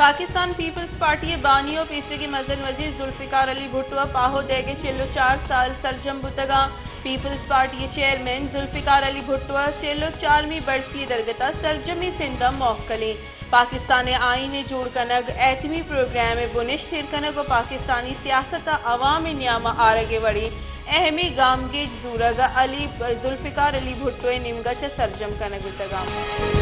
Pakistan Peoples party ءِ بانی ءُ پیسریگیں مزن وزیر ذوالفقار علی بھٹو ءَ پاہو دئیگ ءِ چل ءُ چار سال سرجم بوتگ اَنت۔ پیپلز پارٹی ءِ چیئرمین ذوالفقار علی بھٹو ءِ چل ءُ چارمی برسی ءِ درگت ءَ سرجمیں سندھ ءَ موکلیں پاکستان ءِ آئین ءِ جوڑ کنگ، ایٹمی پروگرام ءِ بنشت ایر کنگ ءُ پاکستانی سیاست ءَ عوام ءِ نیام ءَ آرگ ءِ وڑیں اہمیں گامگیج زورگ ءَ علی، ذوالفقار علی بھٹو ءِ نیمگ ءَ چہ سرجم کنگ بوتگ اَنت۔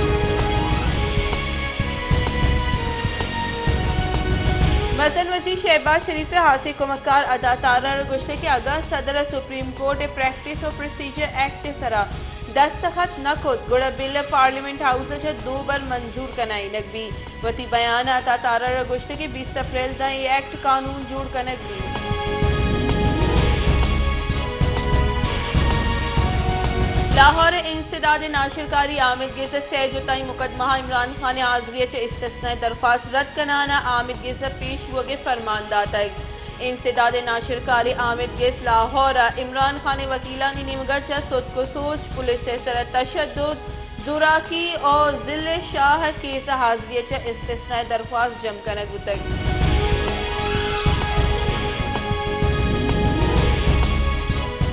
مزن وزیر شہباز شریف ءِ ہاسیں کمکار عطا تارڑ ءَ گوشتگ کہ اگاں صدر ءَ سپریم کورٹ ءِ پریکٹس ءُ پروسیجر ایکٹ ءِ سرا دستخط نہ کت، گڑا بل پارلیمنٹ ہاؤس ءَ چہ دو بر منظور کنائینگ بیت۔ وتی بیان ءَ عطا تارڑ ءَ گوشتگ کہ بیست اپریل داں اے ایکٹ قانون جوڑ کنگ بیت۔ لاہور ءِ انسداد ناشرکاری آمید گس ءِ سئے جتائیں مقدمہ ءَ عمران خان ءِ حاضری ءَ چہ استثنائی درخواست رد کنان ءَ آمید گس ءَ پیش بوگ ءِ فرمان داتگ۔ انسداد ناشرکاری آمید گس لاہور ءَ عمران خان ءِ وکیلانی نیمگ ءَ چہ ستک ءُ سوج، پولیس ءِ سرا تشدد، زوراکی ءُ ذل شاہ ءِ کیس ءَ حاضری ءَ چہ استثنائی درخواست جم کنگ بوتگ۔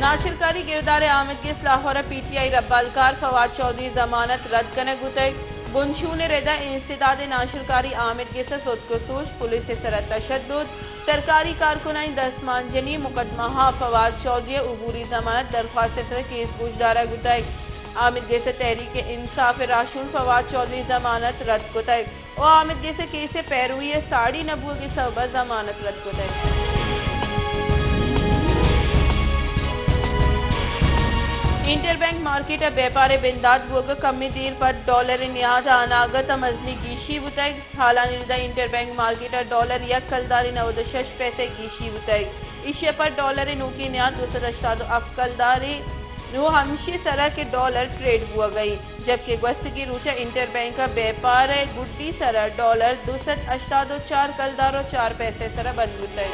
ناشرکاری گردار آمید گس لاہور ءَ پی ٹی آئی ربالکار فواد چوہدری ضمانت رد کنگ بوتگ۔ بنشون ءِ رد ءَ انسداد ناشرکاری آمید گس ءَ ستک ءُ سوج، پولیس ءِ سرا تشدد، سرکاری کارکنانی دستمان جنی مقدمہ ءَ فواد چوہدری ءِ عبوری ضمانت درخواست ءِ سرا کیس گوشدارگ بوتگ۔ آمید گس ءِ تحریک انصاف ءِ راہشون فواد چوہدری ضمانت رد کتگ ءُ آمید گس ءِ کیس ءِ پیروی ءِ ساڑی نہ بوگ ءِ سبب ءَ ضمانت رد کتگ۔ انٹر بینک مارکیٹ ءَ بیپار ءِ بندات بوگ ءَ کمیں دیر پد ڈالر ءِ نیاد ءَ اناگت ءَ مزنیں گیشی بوتگ۔ حالانی رد ءَ انٹر بینک مارکیٹ ءَ ڈالر یک کلدارے نود ءُ شش پیسہ گیشی بوتگ۔ ایشی ءَ پد ڈالر ءِ نوکیں نیاد دو سد ہشتاد ءُ ہفت کلدارے نوں ہمشی سرا کہ ڈالر ٹریڈ بوگ ءَ انت، جبکہ گوستگیں روچ ءَ انٹر بینک ءَ بیپار ءِ گڈی سرا ڈالر دو سد ہشتاد ءُ چار کلدار ءُ چار پیسہ ءِ سرا بند بوتگ۔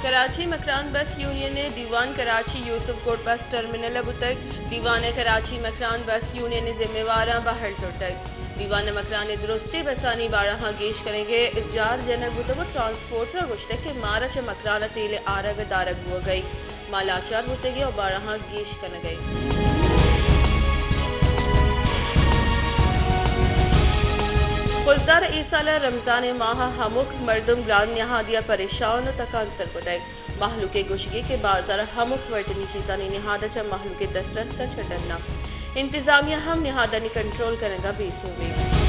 کراچی مکران بس یونین ءِ دیوان کراچی یوسف کوٹ بس ٹرمینل ءَ بوتگ۔ دیوان ءَ کراچی مکران بس یونین ءِ ذمہ واراں بہر زرتگ۔ دیوان ءَ مکران ءِ درستیں بسانی باڑہاں گیش کنگ ءِ جار جنگ بوتگ ءُ ٹرانسپورٹر ءَ گوشتگ کہ مارا چہ مکران ءَ تیل ءِ آرگ ءَ دارگ بوگ ءَ ایں۔ ما لاچار بوتگ ایں ءُ باڑہاں گیش کنگ ءَ ایں۔ خضدار اے سال ءَ رمضان ءِ ماہ ءَ ہمک مردم گران نہادی ءَ پریشان ءُ تکانسر کتگ۔ مہلوک ءِ گوشگی کہ بازار ءَ ہمک وڑدنی چیزانی نہاد ءَ چہ مہلوک ءِ دسترس ءَ چہ ڈن اَنت۔ انتظامیہ ہم نہادانی کنٹرول کنگ ءَ بے سوب اِنت۔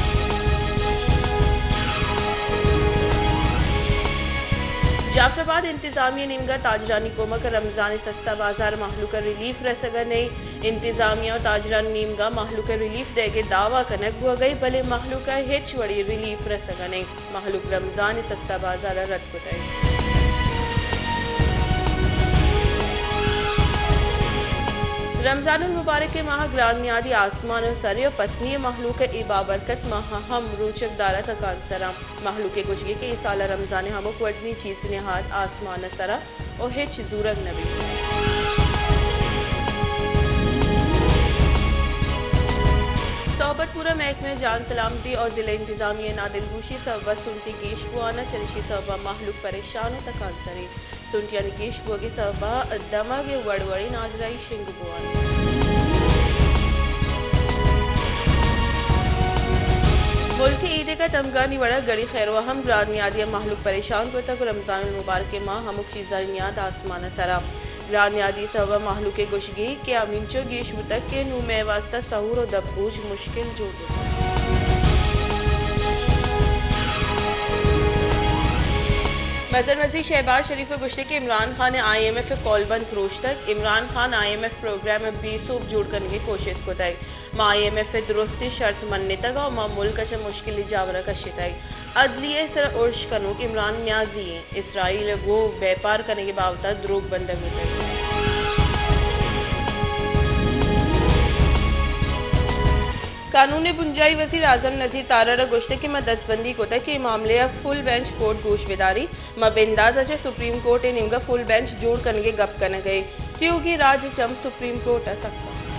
جعفر آباد انتظامیہ ءِ نیمگ ءَ تاجرانی کمک ءَ رمضان ءِ سستا بازار ءَ مہلوک ءَ ریلیف رسگ ءَ نہ اِنت۔ انتظامیہ ءُ تاجرانی نیمگ ءَ مہلوک ءَ ریلیف دئیگ ءِ دعوی کنگ بوگ ءَ اِنت، بلے مہلوک ءَ ہچ وڑیں ریلیف رسگ ءَ نہ اِنت۔ مہلوک رمضان ءِ سستا بازار ءَ رد کتگ۔ رمضان المبارک ءِ ماہ ءَ گران نیادی آسمان ءِ سر ءَ ءُ پسنی ءَ مہلوک ءِ اے بابرکت ماہ ءَ ہم روچگ دار ءَ تکانسر اَنت۔ مہلوک ءِ گوشگ اِنت کہ اے سال ءَ رمضان ءِ ہمک وڑدنی چیز نہاد آسمان ءِ سر ءَ ءُ ہچ زورگ نہ بیت۔ صحبت پور ءَ محکمہ جان سلامتی ءُ ضلع انتظامیہ ءِ نادلگوشی سبب ءَ سنٹی گیش بوان اَنت، چریشی سبب ءَ مہلوک پریشان ءُ تکانسر اِنت۔ سنٹیانی گیش بوگ ءِ سبب ءَ دمگ ءِ وڑ وڑیں نادراہی شنگ بوان اَنت۔ ملک ءِ اے دگہ دمگانی وڑ ءَ گڑی خیروا ہم گران نیادی ءَ مہلوک پریشان کتگ ءُ رمضان المبارک ءِ ماہ ءَ ہمک چیزانی نیاد آسمان ءِ سر ءَ۔ گران نیادی ءِ سبب ءَ مہلوک ءِ گوشگ اِنت کہ ہمینچو گیش بوتگ کہ نوں مئے واستہ سہور ءُ دپ بوج مشکل جوڑ بوتگ۔ مزن وزیر شہباز شریف ءَ گوشتگ کہ عمران خان ءَ آئی ایم ایف ءِ کولبند پروشتگ، عمران خان ءَ آئی ایم ایف پروگرام ءَ بے سوب جوڑ کنگ ءِ کوشست کتگ۔ ما آئی ایم ایف ءِ درستیں شرط منتگ ءُ ما ملک ءَ چہ مشکل ءِ جاور ءَ کشتگ۔ عدلیہ ءِ سر ءَ ارش کنوک عمران نیازی اِنت۔ اسرائیل ءَ گوں بیپار کنگ ءِ بابت ءَ دروگ بندگ بوتگ۔ قانون ءِ بنجاہی وزیر اعظم نذیر تارڑ ءَ گوشتگ کہ ما دستبندی کتگ کہ اے معاملہ ءَ فل بینچ کورٹ گوش بداریت۔ ما بنداز ءَ چہ سپریم کورٹ ءِ نیمگ ءَ فل بینچ جوڑ کنگ ءِ گپ کنگ ءَ ایں۔ تیوگیں راج ءِ چم سپریم کورٹ ءَ سک اَنت۔